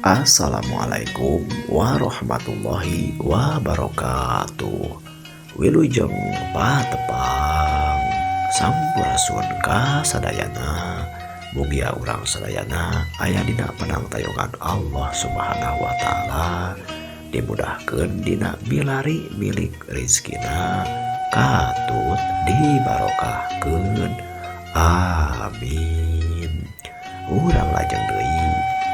Assalamualaikum warahmatullahi wabarakatuh. Wilujeng patepang, sampurasun ka sadayana. Mugia urang sadayana aya dina panangtayungan Allah Subhanahu wa taala, dimudahkeun dina milari milik rizkina, katut dibarokahkeun, amin. Urang lajeng deui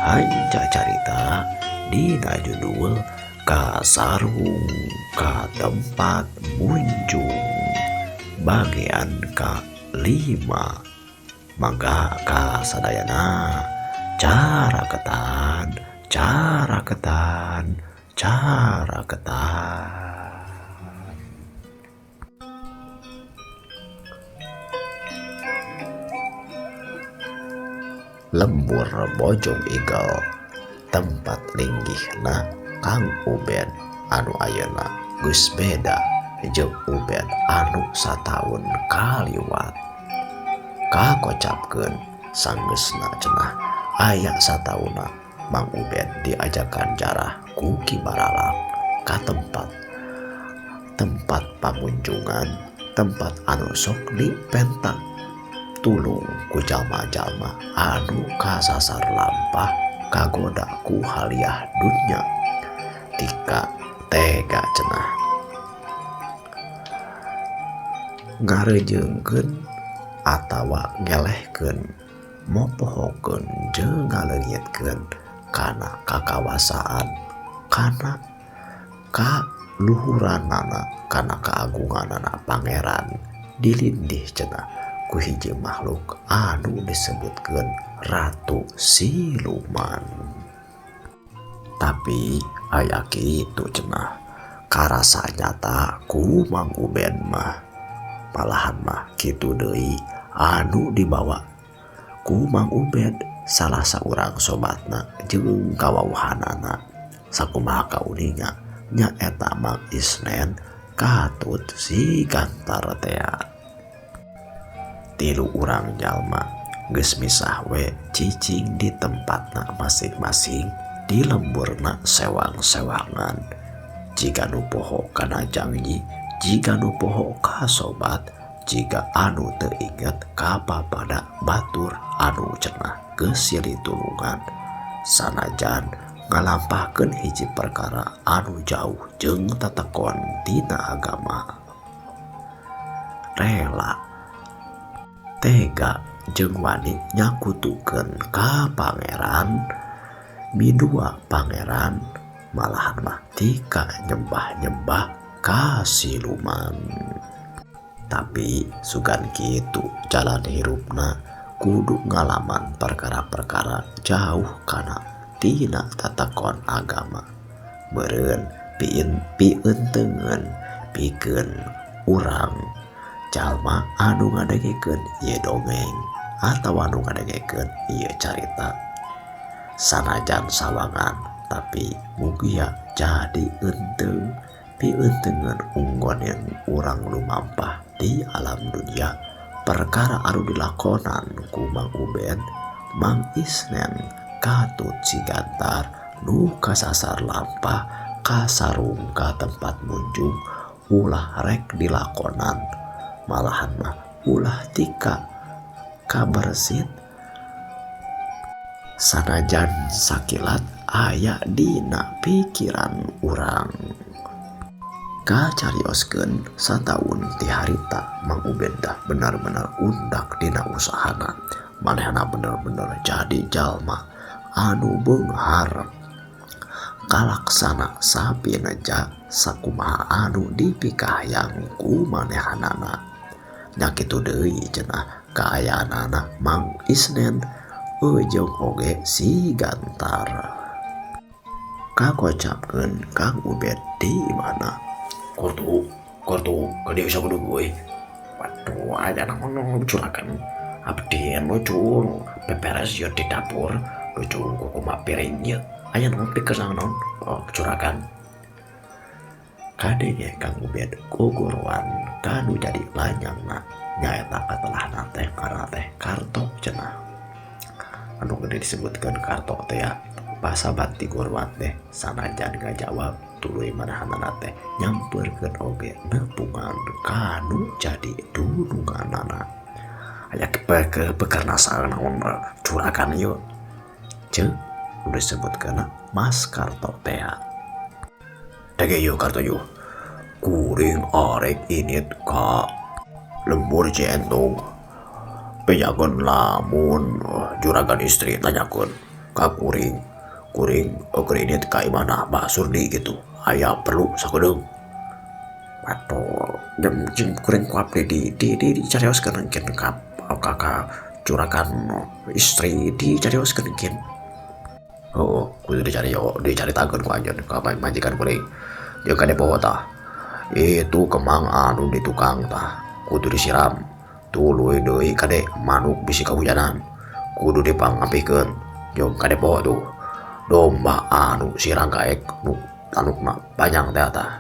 hanca carita dina judul Kasarung ka Tempat Munjung bagian ka-5. Mangga ka sadayana, caraketan caraketan caraketan. Lembur Bojong Igel, tempat linggihna Kang Ubed anu ayeuna geus beda jeung Ubed anu sataun kaliwat. Kakocapkeun sanggeusna cenah aya sataunna Mang Ubed diajakan jarah ku Ki Baralak ka tempat tempat pamunjungan, tempat anu sok dipenta tulung ku jalma-jalma anu kasasar lampah kagoda ku haliah dunya. Tika tega cenah ngarejeungkeun atawa ngelehkeun, mopohokeun jeung ngaleungitkeun kana kakawasaan, kana kaluhuranana, kana kaagunganana pangeran dilindih cenah ku hiji makhluk anu disebutkeun Ratu Siluman. Tapi aya kitu cenah karasa nyata ku Mang Ubed mah, malahan mah kitu deui anu dibawa ku Mang Ubed salah saurang sobatna jeung kawauhanana. Sakumaha kauninga nyaeta Mang Isnen katut si Gantar tea. Tilu urang jalma geus misah we cicing di tempatna masing-masing di lemburna sewang-sewangan. Jiga nu poho kana janji, jiga nu poho ka sobat, jiga anu teu inget ka papada batur anu cenah geus silih tulungan. Sanajan ngalampahkeun hiji perkara anu jauh jeung tetekon tina agama. Rela tega jeung wani nyakutukeun ka pangeran, midua pangeran, malahan mah tika nyembah-nyembah ka siluman. Tapi sugan kitu jalan hirupna kudu ngalaman perkara-perkara jauh kana tina tatakon agama. Meureun pientengeun pikeun urang jalma anu ngadengekeun ieu dongeng atawa anu ngadengekeun ieu carita. Sanajan sawangan tapi mugia jadi enteng pientengeun unggon yang urang lumampah di alam dunia. Perkara anu dilakonan ku Mang Ubed, Mang Isnen, katut si Gantar nu kasasar lampah kasarung ka tempat munjung ulah rek dilakonan, malahan mah ulah tika kabersit. Sanajan sakilat aya dina pikiran urang. Kacarioskeun sataun ti harita Mang Ubed dah benar-benar undak dina usahana. Manehna bener-bener jadi jalma anu beunghar. Kalaksana sapi neja sakumaha anu dipikahayang ku manehanana. Nya kitu deui cenah kaayaanana Mang Isnen jeung oge si Gantar. Kakocapkeun Kang Ubed di imahna. Kortu, kortu, ka dieu bisa kudu euy. Waduh, aya naon curagan. Abdi nuju beberes ieu di dapur, nuju kukumaha piring ieu. Aya naon pikeun naon? Oh, curagan. Kadenge Kang Ubed gogoroan kanu jadi lanyangna nyaeta katelahna teh karena teh karto cenah. Anu gede disebutkeun karto teh ya, Pasabat tigorwat teh sanajan ngajawab tuluy marahanana teh nyamperkeun oge nepungan kanu jadi dununganana. Aya bekerna naon curagan ieu ceuk nu disebutkeun Mas Karto teh. Dege ieu Karto ieu kuring arek init ka lembur Cientong bejakeun lamun juragan istri tanyakeun ka kuring, kuring keur init ka imahna Bah Surdi gitu aya perlu sakedeung. Waduh, jeung kuring ku abdi di dicarioskeun engkin ka ka juragan istri dicarioskeun engkin. Oh, kudu dicaritakeun ku anjeun ka majikan kuring. Jeung kade poho tah. Itu kemang anu di tukang tah kudu disiram. Tuluy deui kade manuk bisi kahujanan kudu dipangampihkeun. Jeung kade poho tuh domba anu sirang kaek nu tanukna panjang teh tah.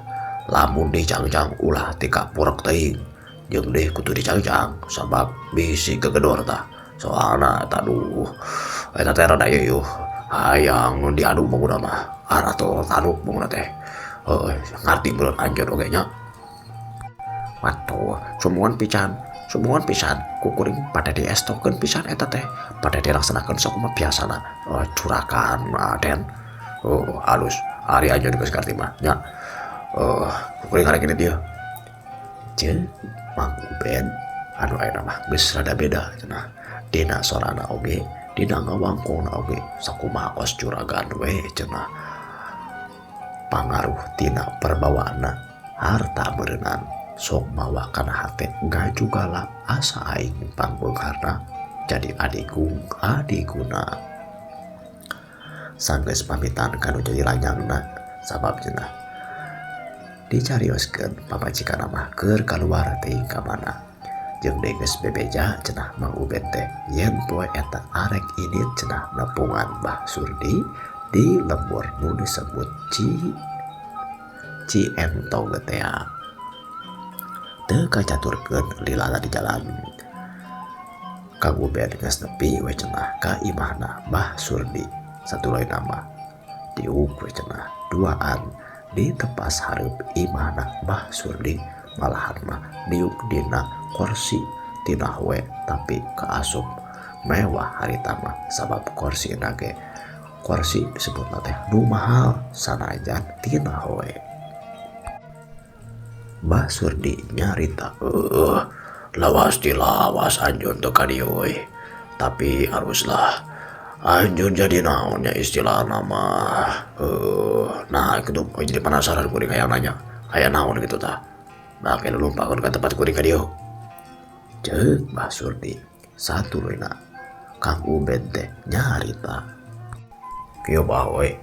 Lamun dicangjang ulah tika purek teuing. Jeung deui kudu dicangjang sabab bisi gegedor tah. Soalna taduh eta teh rada ieu hayang nu diadu bangunna mah arato tanuk bangunna teh. Heuh, ngarti meureun anjeun oge nya. Waduh, sumuhun pisan. Sumuhun pisan ku kuring pada diestokeun pisan eta teh. Pada dilaksanakeun sakumaha biasana curakan Aden. Oh, halus. Ari anjeun geus ngarti mah nya. Kuring arek ini dia. Ceuk Mang Uben anu ayeuna mah geus rada beda cenah. Dina sorana oge, dina ngawangkongna oge sakumaha kos juragan we cenah. Pangaruh tina perbawaanna harta meureunan sok mawa kana hate ngajugala asa aing pangbeungharna jadi adigung adiguna. Sanggeus pamitan kanu jadi lanyangna sabab cenah dicarioskeun pamajikanna mah keur kaluar teuing ka mana. Jeung deui geus bebeja cenah Mang Uben teh yen poe eta arek indit cenah nepungan Bah Surdi di lembur nu disebut Cientong teh. Teu kacaturkeun lilana di jalan. Kang Uben geus nepi we cenah ka imahna Bah Surdi. Satuluyna mah diuk we cenah duaan di tepas hareup imahna Bah Surdi, malahan mah diuk dina kursi tina we tapi kaasup mewah harita mah sabab korsina ge kursi disebutna teh nu mahal sanajan tina we. Bah Surdi nyarita, lawas di lawas anjeun teu ka dieu euy. Tapi haruslah anjeun jadi naonnya istilahna mah. Nah gitu jadi penasaran kuring hayang nanya, hayang naon gitu tah. Nah kena lumpakeun ka tempat kuring ka dieu. Ceuk Bah Surdi satuluyna Kang Uben teh nyarita. Kieu bah we,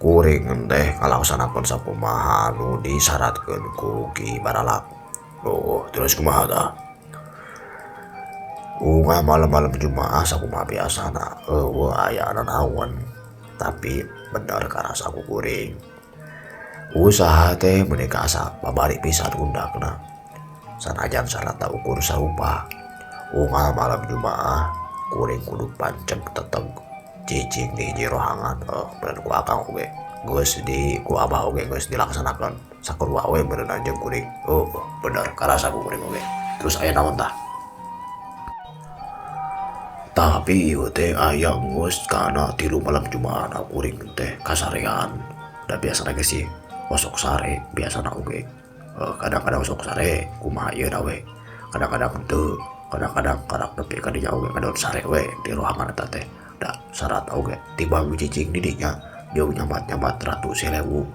kuring teh ngalaksanakeun sakumaha nu disyaratkeun ku Ki Baralak. Oh, terus kumaha tah? Ungah malam-malam Jumaah sakumaha biasana, eueuh aya nanaon. Tapi bener karasa ku kuring. Usaha teh meuni ka asa babari pisan undakna. Sanajan syaratna ukur sarupa. Ungah malam Jumaah kuring kudu panceg teteg cicing di hiji rohangan. Bener ku akang oge geus di ku abah oge geus dilaksanakeun sakurwa we meureun anjeun kuring. Oh, bener karasa ku kuring oge. Terus aya naon tah? Tapi ieu teh aya geus kana 3 malam Jumaah kuring teh kasarean. Da biasana ge sih osok sare biasana oge. Kadang-kadang osok sare kumaha ieu we. Kadang-kadang henteu, kadang-kadang karak nepi ka dinya oge kadon sare we di rohangan eta teh. Da syarat oge tibang cicing di dinya jeung nyamat-nyamat ratu silewu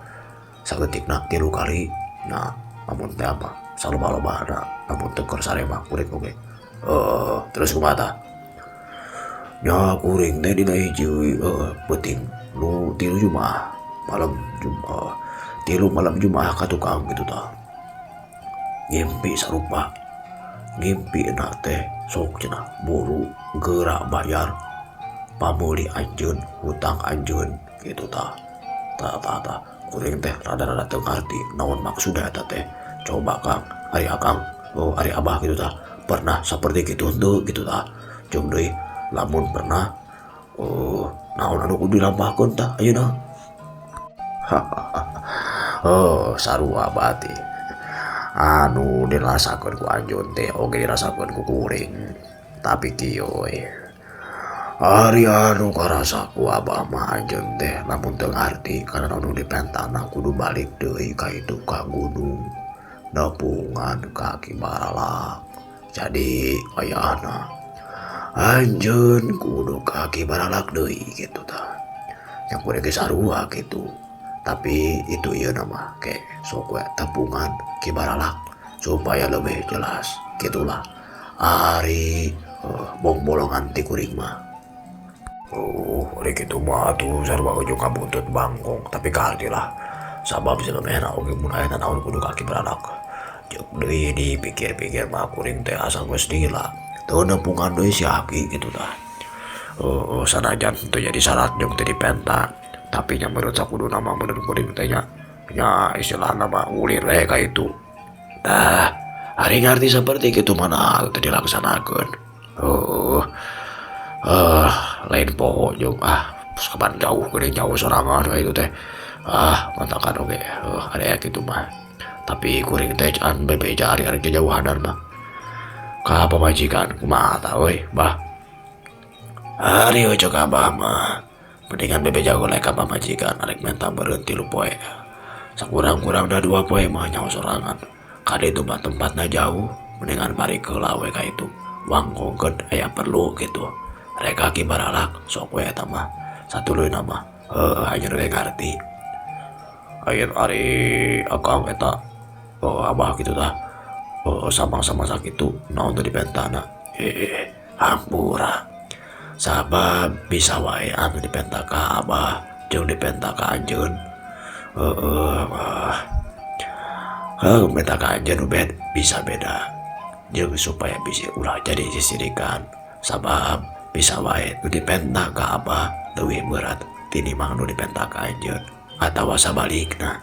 saeutikna 3 kali. Nah, lamun teh mah saloba-lobana lamun teu keur sare mah kuring oge. Terus kumaha tah? Nya kuring teh dina hiji peuting nu 3 Jumaah malam Jumaah 3 malam Jumaah ka tukang gitu tah. Ngimpi sarupa. Ngimpi na teh sok cenah buru geura bayar pamuli anjeun hutang anjeun gitu tah. Tah tah tah kuring teh rada-rada teu ngarti naon maksudna eta teh. Coba Kang, ari akang, oh ari abah gitu tah. Pernah seperti gitu henteu gitu tah. Jeung deui lamun pernah Naon anu kudu dilampahkeun tah ayeuna? Oh, sarua bati. Anu dirasakeun ku anjeun teh oge dirasakeun ku kuring. Tapi kieu we. Ari anu karasa ku abah mah anjeun teh lamun teu ngarti kana anu dipentana kudu balik deui ka itu ka gunung. Nepungan ka Ki Baralak. Jadi ayahna anjeun kudu ka Ki Baralak deui kitu tah. Yang kuring ge sarua kitu. Tapi itu ieu mah ke sok we tepungan Ki Baralak supaya lebih jelas gitulah. Ari bong-bolongan ti kuring mah. Oh, ari kitu mah atuh sarua ujung ka buntut bangkong tapi kaharti lah. Sabab samemehna oge mun aya naon kudu ka Ki Baralak. Jeung deui dipikir-pikir mah kuring teh asa geus lila. Teu nepungan deui si Aki kitu tah. Sanajan teu jadi syarat jeung teu dipenta. Tapi nya meureun sakuduna mah meureun kuring teh nya nya istilahna mah ulir we ka itu. Tah, ari ngarti saperti kitu mah naha teu dilaksanakeun. Lain poho jeung kapan jauh geuning jauh sorangan ka itu teh. Ah, mantakan oge aya kitu mah. Tapi kuring teh can bebeja ari-ari jauhanan mah. Ka pamajikan kumaha tah euy, bah. Ari we cek abah mah. Mendingan bebeja heula ka pamajikan arek menta meureun 3 poe. Sakurang-kurangna 2 poe mah nyaho sorangan. Ka ditu mah tempatna jauh, mendingan balik heula we ka itu. Wangkongkeun aya perlu kitu. Rek ka Ki Baralak sok we eta mah. Satuluyna mah heuh anjeun we ngarti. Ayeuna ari akang eta abah kitu tah. Sama-sama sakitu naon teu dipentana. Hampura. Sabab bisa wae anu dipenta ka abah jeung dipenta ka anjeun. Heuh, menta ka anjeun ubed bisa beda. Jeung supaya bisi ulah jadi sisirikan. Sabab bisa wae nu dipenta ka abah leuwih berat tinimbang nu dipenta ka anjeun. Atawa sabalikna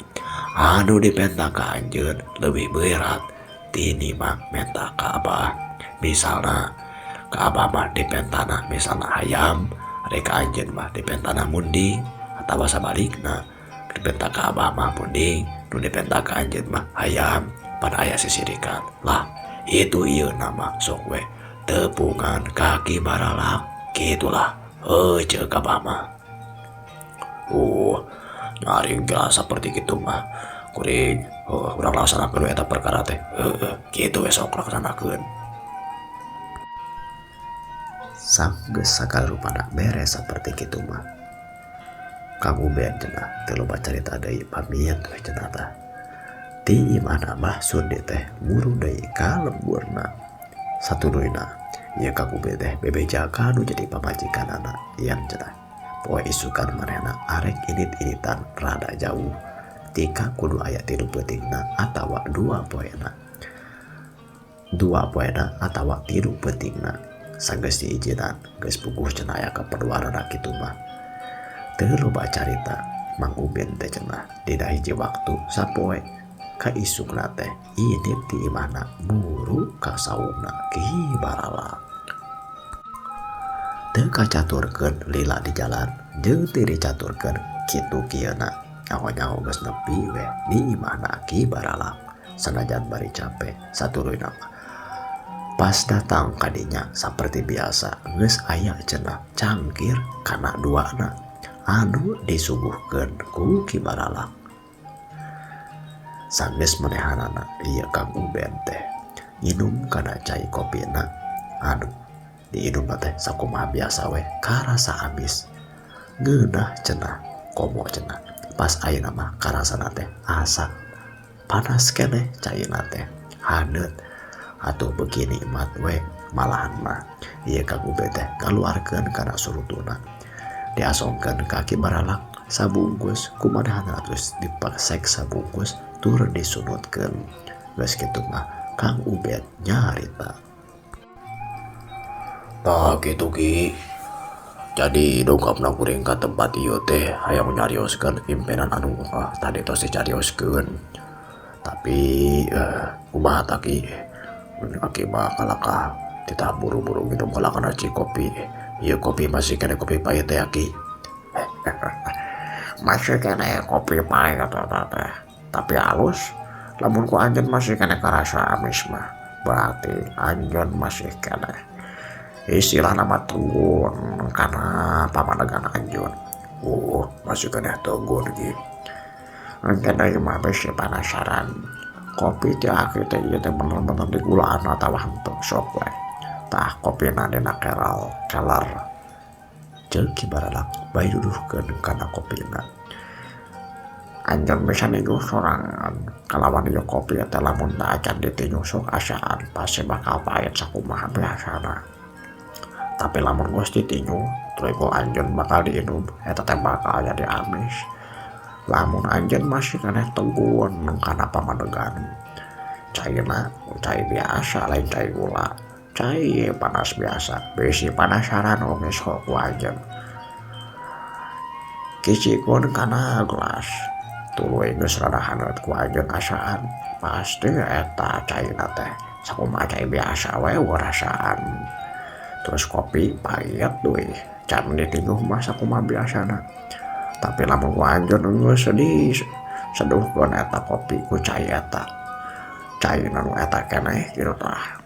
anu dipenta ka anjeun leuwih berat tinimbang menta ka abah. Misalna ka abah mah dipentana misalna hayam, rek ka anjeun mah dipentana munding, atawa sabalikna dipenta ka abah mah munding, nu dipenta ka anjeun mah hayam, pan aya sisirikan. Lah, itu ieu nama sok we tepungan ka Ki Baralak gitulah. Heuh ceuk abah mah. Nyaring geus saperti kitu mah. Kuring urang laksanakeun we eta perkara teh. Heuh, kitu we sok laksanakeun. Sanggeus sagala rupana beres saperti kitu mah. Kang Uben cenah teu loba carita deui pamit we cenah tah. Ti imahna Abah Sundi teh muru deui ka lemburna. Satuluyna ieu Kang Uben teh bebeja ka nu jadi pamajikanana ian cenah. Poe isukan manehna arek init-initan rada jauh. Tika kudu aya 3 peutingna atawa 2 poena. 2 poena atawa 3 peutingna. Sanggeus diijinan geus puguh cenah aya kaperluanana kitu mah. Teu loba carita Mang Ubin teh cenah dina hiji waktu sapoe ka isukna teh init ti imahna buru ka saungna Ki Baralak. Teu kacaturkeun lila di jalan jeung teu dicaturkeun kitu kieuna. Nyaho-nyaho geus nepi we di imahna Ki Baralak sanajan bari cape satuluyna mah. Pas datang kadinya saperti biasa geus aya cenah cangkir kana duana anu disuguhkeun ku Ki Baralak. Sanggeus manehanana ieu Kang Uben teh nginum kana cai kopina anu diinumna teh sakumaha biasa we karasa amis. Ngeunah cenah komo cenah pas ayeuna mah karasana teh asa panas keneh caina teh haneut. Atuh beuki nikmat we malahan mah ieu Kang Uben teh ngaluarkeun kana surutuna diasongkeun ka Ki Baralak sabungkus kumanehanna terus dipasek sabungkus tur disunutkeun. Geus kitu mah Kang Uben nyarita. Tah kitu Ki. Jadi dongkapna kuring ka tempat ieu teh hayang nyarioskeun impenan anu tadi tos dicarioskeun. Tapi kumaha tah Ki? Aki mah kalakah titah buru-buru minum kalakana ci kopi. Ieu kopi masih kene kopi pahit teh Aki. Masih keneh kopi pahit eta teh. Tapi halus lamun ku anjeun masih keneh karasa amis mah berarti anjeun masih keneh istilahna mah tegun kana pamadegan anjeun. Oh, masih keneh tegun ki. Engke deui mah bisi penasaran. Kopi ti aki teh ieu teh bener-bener digulaan atawa henteu sok we. Tah kopina dina keral keler. Ceuk Ki Baralak bari duduhkeun kana kopina. Anjeun bisa niguh sorangan kalawan ieu kopi teh lamun teu acan ditinyuh sok asaan pasti bakal pahit sakumaha biasana. Tapi lamun geus ditinyuh tuluy ku anjeun bakal diinum eta teh bakal jadi amis. Lamun anjeun masih keneh tegun kana pamadegan. Caina cai biasa lain cai gula. Cai panas biasa bisi penasaran oge sok ku anjeun. Kicikeun kana gelas. Tuluy geus rada haneut ku anjeun asaan pasti eta caina teh sakumaha cai biasa we rasaan. Terus kopi pahit deui can ditinyuh mah sakumaha biasana. Tapi lamun ku anjeun geus diseduhkeun eta kopi ku cai eta. Caina nu eta keneh kitu tah.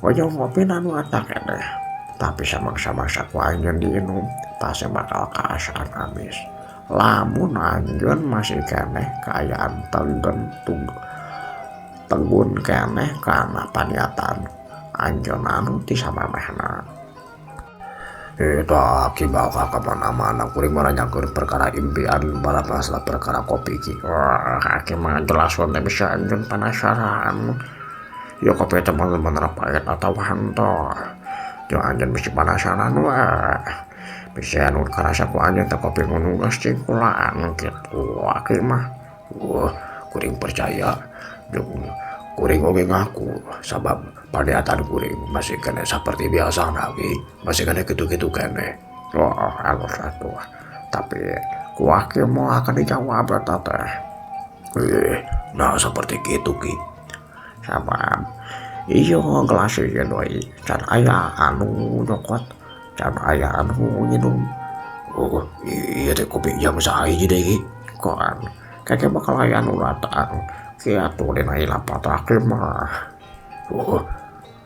Ojong kopina nu eta keneh. Tapi samangsa-mangsa ku anjeun diinum pasti bakal kaasaan amis. Lamun anjeun masih keneh kaayaan tegun keneh kana paniatan anjeun anu ti samamehna. Eta ki bakal ka mana-mana kuring mah nanyakeun perkara impian bala masalah perkara kopi ki. Wah, aki mah jelas we bisa anjeun penasaran. Ya kopi teh bener-bener pahit atawa henteu. Jeung anjeun bisi penasaran we. Bisa anu karasa ku anjeun teh kopi nu geus cingkulaan kitu aki mah. Wah, kuring percaya jeung kuring oge ngaku sabab paniatan kuring masih keneh saperti biasa ki, masih keneh kitu-kitu keneh. Wah, alus atuh. Tapi ku aki moal akan dijawab eta teh. Nah seperti kitu ki. Sabab ieu gelas ieu deui can aya anu nyokot, can aya anu nginum. Oh, ieu teh kopi jam saha hiji deui ki. Kan keke bakal aya anu datang. Kiatu dina ilapat aki mah. Oh,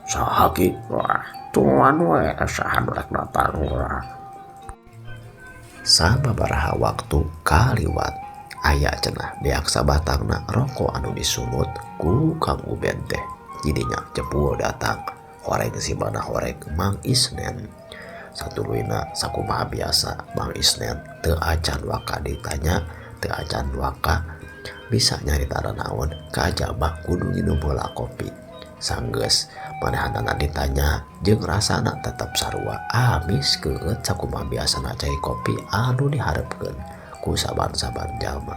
saha ki? Wah, tuan we saha nu rek datang wah. Sababaraha waktu kaliwat aya cenah beak sabatangna rokok anu disunut ku Kang Uben teh. Jadinya jebul datang horeng simana horeng Mang Isnen. Satuluyna sakumaha biasa Mang Isnen teu acan waka ditanya, teu acan waka bisa nyarita naon kajaba kudu nginum heula kopi. Sanggeus manehanana ditanya jeung rasana tetep sarua amis keungeut sakumaha biasana cai kopi anu diharepkeun ku saban-saban jalma.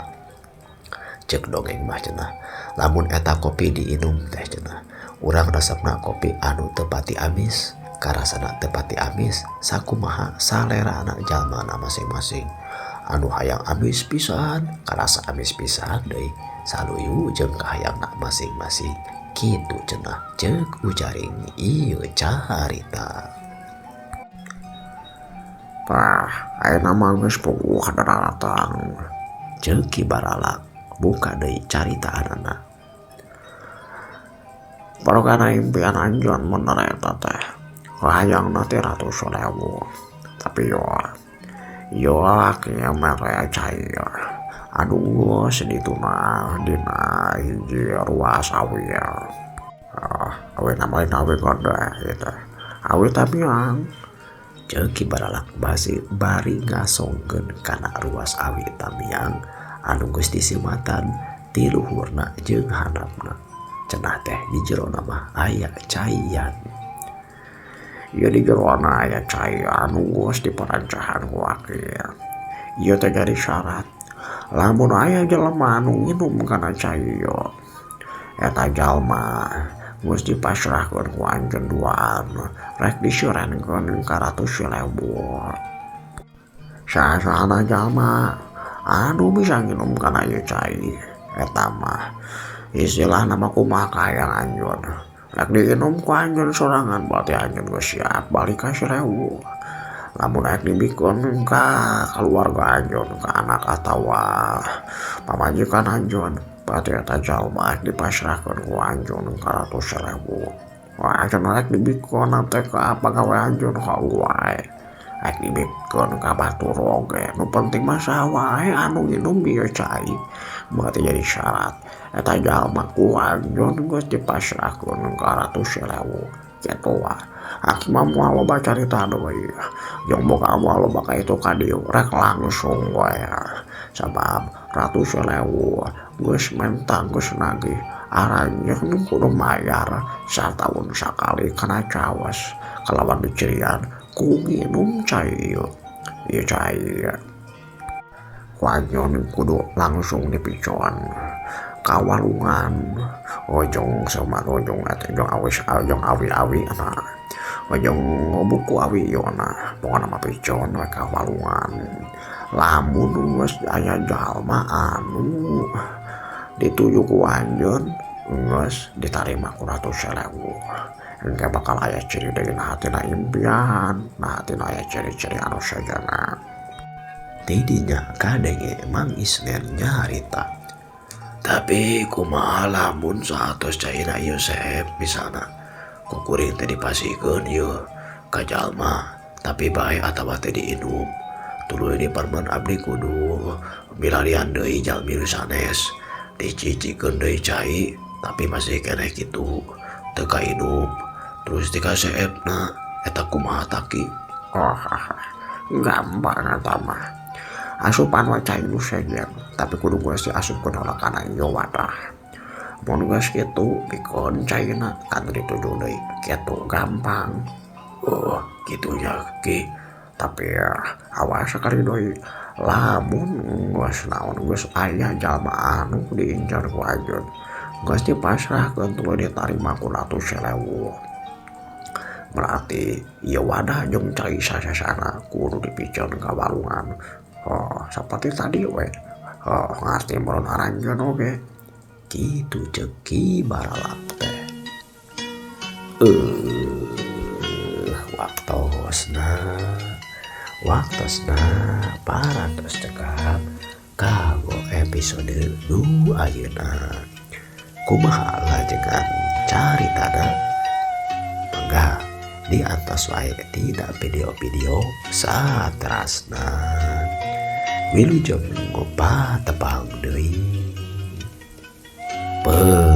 Ceuk dongeng mah cenah lamun eta kopi diinum teh cenah urang resepna kopi anu teu pati amis, karasana teu pati amis sakumaha salerana jalmana masing-masing. Anu hayang amis pisan karasa amis pisan deui saluyu jeung kahayangna masing-masing. Kitu cenah ceuk ujaring ieu carita. Tah, ayeuna mah geus puguh daratang. Ceuk Ki Baralak buka deui caritaanana. Perkara impian anjeun bener eta teh. Hayangna teh 100.000. Tapi yo yo aki mere cai. Aduh, sedituna dina hiji ruas awi. Awi namanya awi gede gitu. Awi tamiang. Ceuk Ki Baralak basi bari ngasongkeun kana ruas awi tamiang anu geus disimatan ti luhurna jeung handapna. Cenah teh di jerona mah aya caian. Ieu di jerona aya cai anu geus diparancahan ku aki. Ieu teh jadi syarat. Lamun aya jelema anu nginum kana cai ieu, eta jalma geus dipasrahkeun ku anjeun duaan, rek disirenkeun ka 100.000. Saha-sahana jalma anu bisa nginum kana ieu cai, eta mah istilahna mah kumaha kahayang anjeun. Rek diinum ku anjeun sorangan berarti anjeun geus siap balik ka 1.000. Lamun arek dibikeun ka kaluarga anjeun, ka anak atawa pamajikan anjeun, berarti eta jalma arek dipasrahkeun ku anjeun ka ratus seribu. Wah, cenah arek dibikeun teh ka pagawe anjeun heuh wae. Arek dibikeun ka batur oge, nu penting mah saha wae anu nginum ieu cai. Berarti jadi syarat eta jalma ku anjeun geus dipasrahkeun ka ratus seribu. Kitu wae. Aki mah moal loba carita deui. Jeung boga moal loba ka itu ka dieu rek langsung wae. Sabab ratus seribu geus mentang geus nagih aranjeun kudu mayar sataun sakali kana cawas kalawan dicirian ku nginum cai ieu. Ieu cai ku anjeun kudu langsung dipicuan ka walungan. Ojong sama ojong eta jong awis jong awi-awi na. Ojong buku awi ieu na. Pokona mah picuan we ka walungan. Lamun geus aya jalma anu dituju ku anjeun geus ditarima ku ratus seribu. Engke bakal aya ciri deui na hatina impian, na hatina aya ciri-ciri anu sejenna. Tidinya kadenge Mang Isnen nyarita. Tapi kumaha lamun saatos caina ieu seep misalna ku kuring teh dipasihkeun ieu ka jalma tapi bae atawa teh diinum. Tuluy diparman abdi kudu milarian deui jalmi nu sanes dicicikeun deui cai tapi masih keneh kitu teu kainum terus dikaseepna eta kumaha taki. Oh, gampang eta mah. Asupan we cai nu sejen tapi kudu geus diasupkeun heula kana ieu wadah. Mun geus kitu pikeun caina kan dituju deui kitu gampang. Oh, kitu nya Ki. Tapi awas sakali deui lamun geus naon geus aya jalma anu diincar ku anjeun geus dipasrahkeun tuluy ditarima ku ratus seribu. Berarti ieu wadah jeung cai sasasana kudu dipiceun ka walungan. Oh, seperti tadi we. Oh, ngarti meureun aranjeun oge. Kitu ceuk Ki Baralak teh. Waktosna parantos cekap kanggo episode nu ayeuna. Kumaha lajengan caritana? Mangga diantos wae tina video-video saterasna. Wilujeng ngopa tepang deui. Pegat.